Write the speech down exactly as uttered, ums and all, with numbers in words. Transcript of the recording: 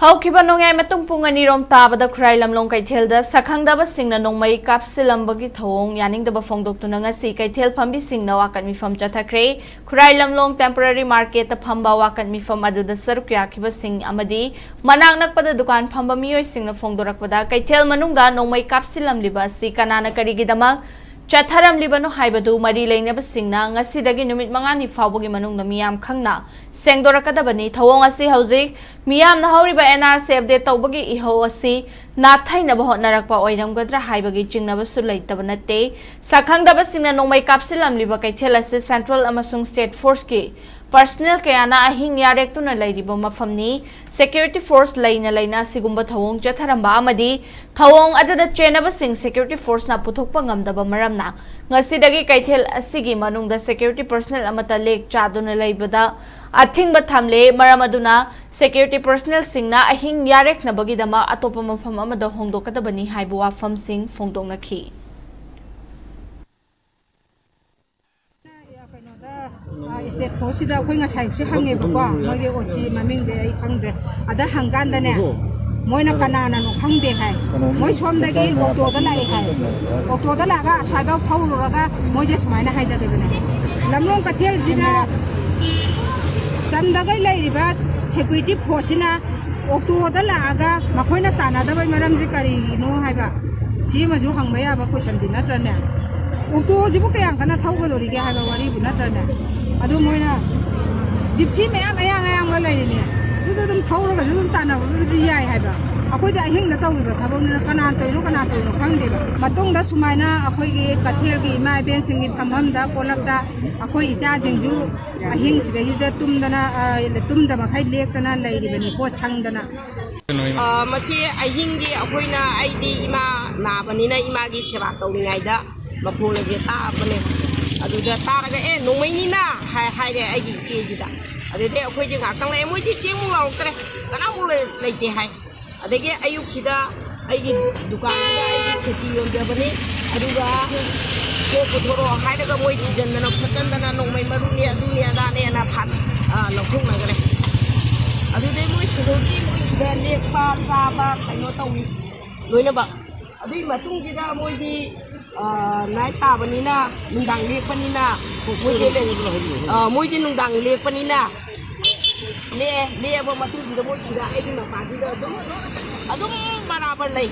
ꯍꯧꯈꯤꯕ ꯅꯣꯡꯌꯥꯏ ꯃꯇꯨꯡ ꯄꯨꯡ ꯑꯅꯤꯔꯣꯝ ꯇꯥꯕꯗ ꯈꯨꯔꯥꯏ ꯂꯝꯂꯣꯡ ꯀꯩꯊꯦꯜꯗ ꯁꯛꯈꯪꯗꯕꯁꯤꯡꯅ ꯅꯣꯡꯃꯩ ꯀꯥꯞꯁꯤꯜꯂꯝꯕꯒꯤ ꯊꯧꯑꯣꯡ ꯌꯥꯅꯤꯡꯗꯕ ꯐꯣꯡꯗꯣꯛꯇꯨꯅ ꯉꯁꯤ ꯀꯩꯊꯦꯜ ꯐꯝꯕꯤꯁꯤꯡꯅ ꯋꯥꯀꯠ ꯃꯤꯐꯝ ꯆꯠꯊꯈ꯭ꯔꯦ꯫ ꯈꯨꯔꯥꯏ ꯂꯝꯂꯣꯡ temporary marketꯇ ꯐꯝꯕ ꯋꯥꯀꯠ ꯃꯤꯐꯝ ꯑꯗꯨꯗ ꯁꯔꯨꯛ ꯌꯥꯈꯤꯕꯁꯤꯡ ꯑꯃꯗꯤ ꯃꯅꯥꯛ ꯅꯛꯄꯗ ꯗꯨꯀꯥꯟ ꯐꯝꯕ ꯃꯤꯑꯣꯏꯁꯤꯡꯅ ꯐꯣꯡꯗꯣꯔꯛꯄꯗ ꯀꯩꯊꯦꯜ ꯃꯅꯨꯡꯗ ꯅꯣꯡꯃꯩ ꯀꯥꯞꯁꯤꯜꯂꯝꯂꯤꯕ ꯑꯁꯤ ꯀꯅꯥꯅ ꯀꯔꯤꯒꯤꯗꯃꯛ ꯆꯠꯊꯔꯝꯂꯤꯕꯅꯣ ꯍꯥꯏꯕꯗꯨ ꯃꯔꯤ ꯂꯩꯅꯕꯁꯤꯡꯅ ꯉꯁꯤꯗꯒꯤ ꯅꯨꯃꯤꯠ ꯃꯉꯥꯅꯤ ꯐꯥꯎꯕꯒꯤ ꯃꯅꯨꯡꯗ ꯃꯤꯌꯥꯝ ꯈꯪꯅ ꯁꯦꯡꯗꯣꯔꯛꯀꯗꯕꯅꯤ꯫ ꯊꯧꯑꯣꯡ ꯑꯁꯤ ꯍꯧꯖꯤꯛ ꯃꯤꯌꯥꯝꯅ ꯍꯧꯔꯤꯕ NRC update ꯇꯧꯕꯒꯤ ꯏꯍꯧ ꯑꯁꯤ ꯅꯥꯊꯩꯅꯕ ꯍꯣꯠꯅꯔꯛꯄ ꯑꯣꯏꯔꯝꯒꯗ꯭ꯔꯥ ꯍꯥꯏꯕꯒꯤ ꯆꯤꯡꯅꯕꯁꯨ ꯂꯩꯇꯕ ꯅꯠꯇꯦ꯫ ꯁꯛꯈꯪꯗꯕꯁꯤꯡꯅ ꯅꯣꯡꯃꯩ ꯀꯥꯞꯁꯤꯜꯂꯝꯂꯤꯕ ꯀꯩꯊꯦꯜ ꯑꯁꯤ central ꯑꯃꯁꯨꯡ state forceꯀꯤ personnel ꯀꯌꯥꯅ ꯑꯍꯤꯡ ꯌꯥꯔꯦꯛꯇꯨꯅ ꯂꯩꯔꯤꯕ ꯃꯐꯝꯅꯤ꯫ Security force ꯂꯩꯅ ꯂꯩꯅ ꯑꯁꯤꯒꯨꯝꯕ ꯊꯧꯑꯣꯡ ꯆꯠꯊꯔꯝꯕ ꯑꯃꯗꯤ ꯊꯧꯑꯣꯡ ꯑꯗꯨꯗ ꯆꯦꯟꯅꯕꯁꯤꯡ security forceꯅ ꯄꯨꯊꯣꯛꯄ ꯉꯝꯗꯕ ꯃꯔꯝꯅ ꯉꯁꯤꯗꯒꯤ ꯀꯩꯊꯦꯜ ꯑꯁꯤꯒꯤ ꯃꯅꯨꯡꯗ security personnel ꯑꯃꯠꯇ ꯂꯦꯛ ꯆꯥꯗꯨꯅ ꯂꯩꯕꯗ ꯑꯊꯤꯡꯕ ꯊꯝꯂꯦ꯫ ꯃꯔꯝ ꯑꯗꯨꯅ security personnelꯁꯤꯡꯅ ꯑꯍꯤꯡ ꯌꯥꯔꯦꯛꯅꯕꯒꯤꯗꯃꯛ ꯑꯇꯣꯞꯄ ꯃꯐꯝ ꯑꯃꯗ ꯍꯣꯡꯗꯣꯛꯀꯗꯕꯅꯤ ꯍꯥꯏꯕ ꯋꯥꯐꯝꯁꯤꯡ ꯐꯣꯡꯗꯣꯛꯅꯈꯤ꯫ State forceꯁꯤꯗ ꯑꯩꯈꯣꯏ ꯉꯁꯥꯏꯁꯨ ꯍꯪꯉꯦꯕꯀꯣ, ꯃꯣꯏꯒꯤ OC ꯃꯃꯤꯡꯗꯤ ꯑꯩ ꯈꯪꯗ꯭ꯔꯦ꯫ ꯑꯗ ꯍꯪꯀꯥꯟꯗꯅꯦ, ꯃꯣꯏꯅ ꯀꯅꯥꯅꯅꯣ ꯈꯪꯗꯦ ꯍꯥꯏ꯫ ꯃꯣꯏ ꯁꯣꯝꯗꯒꯤ ꯑꯣꯛꯇꯣꯗ ꯂꯥꯛꯑꯦ ꯍꯥꯏ꯫ ꯑꯣꯛꯇꯣꯗ ꯂꯥꯛꯑꯒ ꯑꯁ꯭ꯋꯥꯏꯐꯥꯎ ꯊꯧꯔꯨꯔꯒ ꯃꯣꯏꯁꯦ ꯁꯨꯃꯥꯏꯅ ꯍꯥꯏꯗꯗꯣꯏꯕꯅꯦ, ꯂꯝꯂꯣꯡ ꯀꯩꯊꯦꯜꯁꯤꯗ ꯆꯝꯗꯒꯩ ꯂꯩꯔꯤꯕ security forceꯁꯤꯅ ꯑꯣꯛꯇꯣꯗ ꯂꯥꯛꯑꯒ ꯃꯈꯣꯏꯅ ꯇꯥꯟꯅꯗꯕꯩ ꯃꯔꯝꯁꯦ ꯀꯔꯤꯒꯤꯅꯣ ꯍꯥꯏꯕ, ꯁꯤ ꯑꯃꯁꯨ ꯍꯪꯕ ꯌꯥꯕ questionꯗꯤ ꯅꯠꯇ꯭ꯔꯅꯦ? ꯑꯣꯛꯇꯣꯁꯤꯕꯨ ꯀꯌꯥꯝ ꯀꯟꯅ ꯊꯧꯒꯗꯧꯔꯤꯒꯦ ꯍꯥꯏꯕ ꯋꯥꯔꯤꯕꯨ ꯅꯠꯇ꯭ꯔꯅꯦ? ꯑꯗꯨ ꯃꯣꯏꯅ Gypsy ꯃꯌꯥꯝ ꯑꯌꯥꯡ ꯑꯌꯥꯡꯕ ꯂꯩꯔꯤꯅꯦ, ꯑꯗꯨꯗ ꯑꯗꯨꯝ ꯊꯧꯔꯒꯁꯨ ꯑꯗꯨꯝ ꯇꯥꯟꯅꯕꯕꯨꯗꯤ ꯌꯥꯏ ꯍꯥꯏꯕ꯫ ꯑꯩꯈꯣꯏꯗꯤ ꯑꯍꯤꯡꯗ ꯇꯧꯈꯤꯕ ꯊꯕꯛꯅꯤꯅ ꯀꯅꯥꯅ ꯇꯧꯔꯤꯅꯣ ꯀꯅꯥꯅ ꯇꯧꯔꯤꯅꯣ ꯈꯪꯗꯦꯕ꯫ ꯃꯇꯨꯡꯗ ꯁꯨꯃꯥꯏꯅ ꯑꯩꯈꯣꯏꯒꯤ ꯀꯩꯊꯦꯜꯒꯤ ꯏꯃꯥ ꯏꯕꯦꯟꯁꯤꯡꯒꯤ ꯐꯝꯐꯝꯗ ꯄꯣꯂꯛꯇ ꯑꯩꯈꯣꯏ ꯏꯆꯥꯁꯤꯡꯁꯨ ꯑꯍꯤꯡꯁꯤꯗꯩꯁꯤꯗ ꯇꯨꯝꯗꯅ, ꯑ, ꯇꯨꯝꯗ ꯃꯈꯩ ꯂꯦꯛꯇꯅ ꯂꯩꯔꯤꯕꯅꯤꯀꯣ, ꯁꯪꯗꯅ꯫ ꯑ, ꯃꯁꯤ ꯑꯍꯤꯡꯒꯤ ꯑꯩꯈꯣꯏꯅ, ꯑꯩꯗꯤ ꯏꯃꯥ ꯅꯥꯕꯅꯤꯅ ꯏꯃꯥꯒꯤ ꯁꯦꯕꯥ ꯇꯧꯔꯤꯉꯩꯗ ꯃꯈꯣꯜ ꯑꯁꯦ ꯇꯥꯕꯅꯦ꯫ ꯑꯗꯨꯗ ꯇꯥꯔꯒ, "ꯑꯦ, ꯅꯣꯡꯃꯩꯅꯤꯅ" ꯍꯥꯏ-, ꯍꯥꯏꯔꯦ ꯑꯩꯒꯤ ꯏꯆꯦꯁꯤꯗ꯫ ꯑꯗꯨꯗꯩ ꯑꯩꯈꯣꯏꯁꯦ ꯉꯥꯏꯍꯥꯛꯇꯪ ꯂꯩ, ꯃꯣꯏꯗꯤ ꯆꯦꯡꯃꯨꯛ ꯂꯥꯎꯔꯛꯇ꯭ꯔꯦ, ꯀꯅꯥꯃꯨꯛ ꯂꯩ-, ꯂꯩꯇꯦ ꯍꯥꯏ꯫ ꯑꯗꯒꯤ ꯑꯌꯨꯛꯁꯤꯗ ꯑꯩꯒꯤ ꯗꯨꯀꯥꯟꯁꯤꯗ ꯑꯩꯒꯤ ꯈꯦꯆꯤ ꯌꯣꯟꯖꯕꯅꯤ, ꯑꯗꯨꯒ ꯁꯣ ꯄꯨꯊꯣꯔꯛꯑꯣ ꯍꯥꯏꯔꯒ ꯃꯣꯏ ꯊꯤꯖꯤꯟꯗꯅ ꯈꯣꯠꯆꯟꯗꯅ ꯅꯣꯡꯃꯩ ꯃꯔꯨꯅꯦ ꯑꯗꯨꯅꯦ ꯑꯗꯥꯅꯦꯅ ꯐꯥ-, ꯑ, ꯂꯧꯊꯣꯛꯅꯈ꯭ꯔꯦ꯫ ꯑꯗꯨꯗꯩ ꯃꯣꯏ ꯁꯤꯗꯒꯤ ꯃꯣꯏ ꯁꯤꯗ ꯂꯦꯛꯄ ꯆꯥꯕ ꯀꯩꯅꯣ ꯇꯧꯏ ꯂꯣꯏꯅꯃꯛ꯫ ꯑꯗꯨꯒꯤ ꯃꯇꯨꯡꯁꯤꯗ ꯃꯣꯏꯗꯤ ꯅꯥꯏꯠ ꯇꯥꯕꯅꯤꯅ, ꯅꯨꯡꯗꯥꯡ ꯂꯦꯛꯄꯅꯤꯅ ꯃꯣꯏꯗꯤ ꯂꯦꯛ-, ꯑ, ꯃꯣꯏꯗꯤ ꯅꯨꯡꯗꯥꯡ ꯂꯦꯛꯄꯅꯤꯅ ꯂꯦꯛꯑꯦ꯫ ꯂꯦꯛꯑꯕ ꯃꯇꯨꯡꯁꯤꯗ ꯃꯣꯏ ꯁꯤꯗ ꯑꯩꯒꯤ ꯃꯄꯥꯁꯤꯗ ꯑꯗꯨꯝ ꯑꯗꯨꯝ ꯕꯔꯥꯕꯔ ꯂꯩ꯫